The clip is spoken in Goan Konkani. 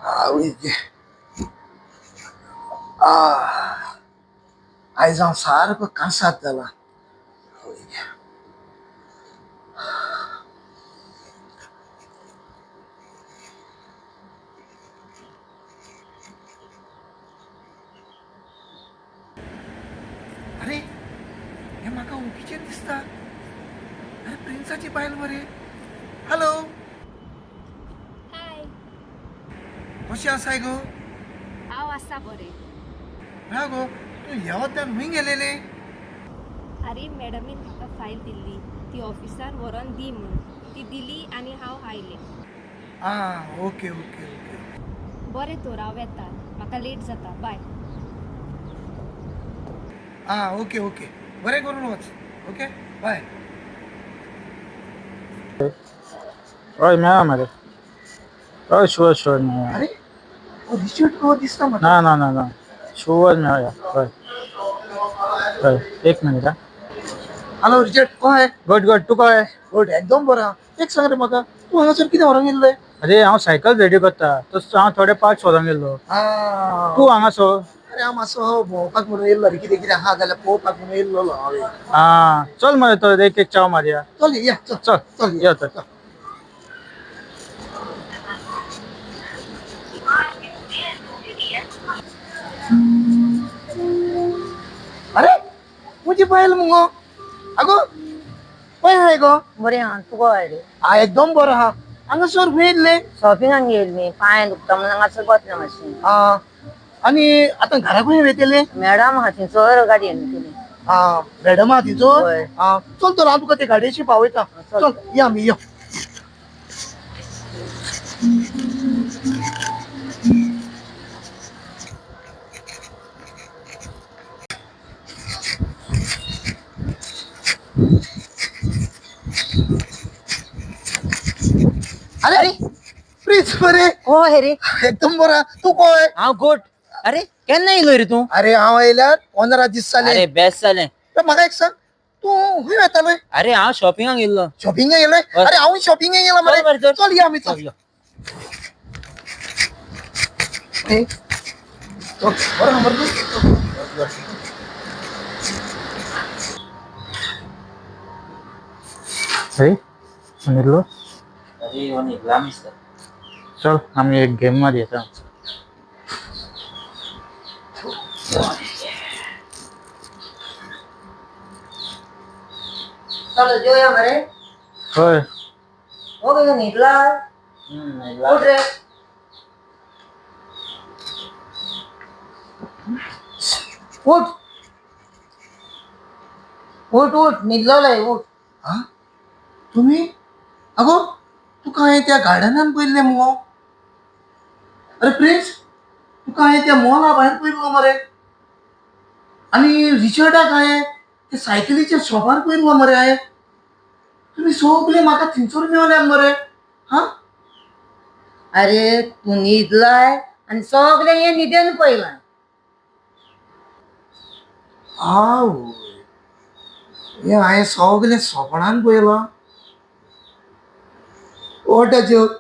आवय, आ आयज हांव सारको कांसाद जाला. अरे हे म्हाका ओळखीचें दिसता. अरे प्रिन्साची बायल मरे. हॅलो. हाय. कशें आसाय गो? हांव आसा बरें. ना गो, तूं ह्या वत्यान खंय गेलेले? अरे मॅडमीन म्हाका फायल दिल्ली ती ऑफिसार व्हरोन दी म्हूण, ती दिली आनी हांव आयलें. आं, ओके ओके ओके. बरें तर हांव येता, म्हाका लेट जाता. बाय. आं ओके ओके, बरें करून वच. ओके बाय. हय मेळ्ळा मरे. हय शुअर शुअर मेळ्ळा. अरे हो रिचर्ड कसो दिसता म्हाका. ना ना ना ना, शुअर मेळया. हय हय, एक मिनिट हा. हॅलो रिचर्ड, कसो आहे? गुड गुड, तूं कशें? गुड, एकदम बरो आहा. एक सांग रे म्हाका, तूं हांगासर कितें व्हरोंक येयल्ले? अरे हांव सायकल रेडी करता, तसो हांव थोडे पार्ट्स व्हरोंक येयल्लो. आं, तूं हांगा सो? अरे हांव मातसो भोंवपाक म्हणून येयल्लो रे, कितें कितें आहा जाल्यार पळोवपाक म्हणून येयल्लो हांव. आं चल मरे तर एक एक चाव मारया. चल या, चल. चल. चल. यो तर. अरे म्हजी बायल मुगो. आगो खंय आहाय गो? बरें आहा, तूं कशें रे? आ एकदम बरो आहा. हांगासर खंय येयल्ले? शॉपिंगाक गेल्ली, पांय दुखता म्हणून हांगासर बसलें मातशें. आं, आनी आतां घरा खंय वयतले? मॅडम आहा थंयसर गाडयेन गेली. आं, मॅडम आहा तिचो. हय. आं चल तर, हांव तुका ते गाडयेशी पावयता. चल. चल या आमी यो. अरे प्लीज बरे. कशें रे? एकदम बरा, तूं कोय? हांव गुड. अरे केन्ना येयलो रे तूं? अरे हांव येयल्यार 15 दीस जाले. अरे बेस्ट जालें. तर म्हाका एक सांग, तूं खंय वेतालोय? अरे हांव शॉपिंगाक येयल्लो. शॉपिंगाक येयलोय? हय. अरे हांवूय शॉपिंगाक येयला मरे. चल मरे, चल. चल या आमी, चल. चल यो. ए, चल, बरो आहा मरे तूं? अरे न्हिदलो? अरे हो न्हिदला दिसता. चल आमी एक गेम मारया. चल. चल जेवया मरे. हय. हो गयो, न्हिदला? न्हिदला. उठ रे. उठ उठ उठ, न्हिदलोय, उठ. आं तुमी? आगो तुका हांवें त्या गार्डनान पयल्लें मुगो. अरे प्रिन्स, तुका हांवें त्या मॉला भायर पयल्लो मरे. आनी रिचर्डाक हांवें त्या सायकलीच्या शॉपार पयल्लो मरे. हांवें तुमी सगळे म्हाका थंयसर मेवल्यात मरे. हां. अरे तूं न्हिदलाय आनी सगळें हें न्हिदेन पळयलां. आवय, हें हांवें सगळें सपनान पळयलां. What a joke.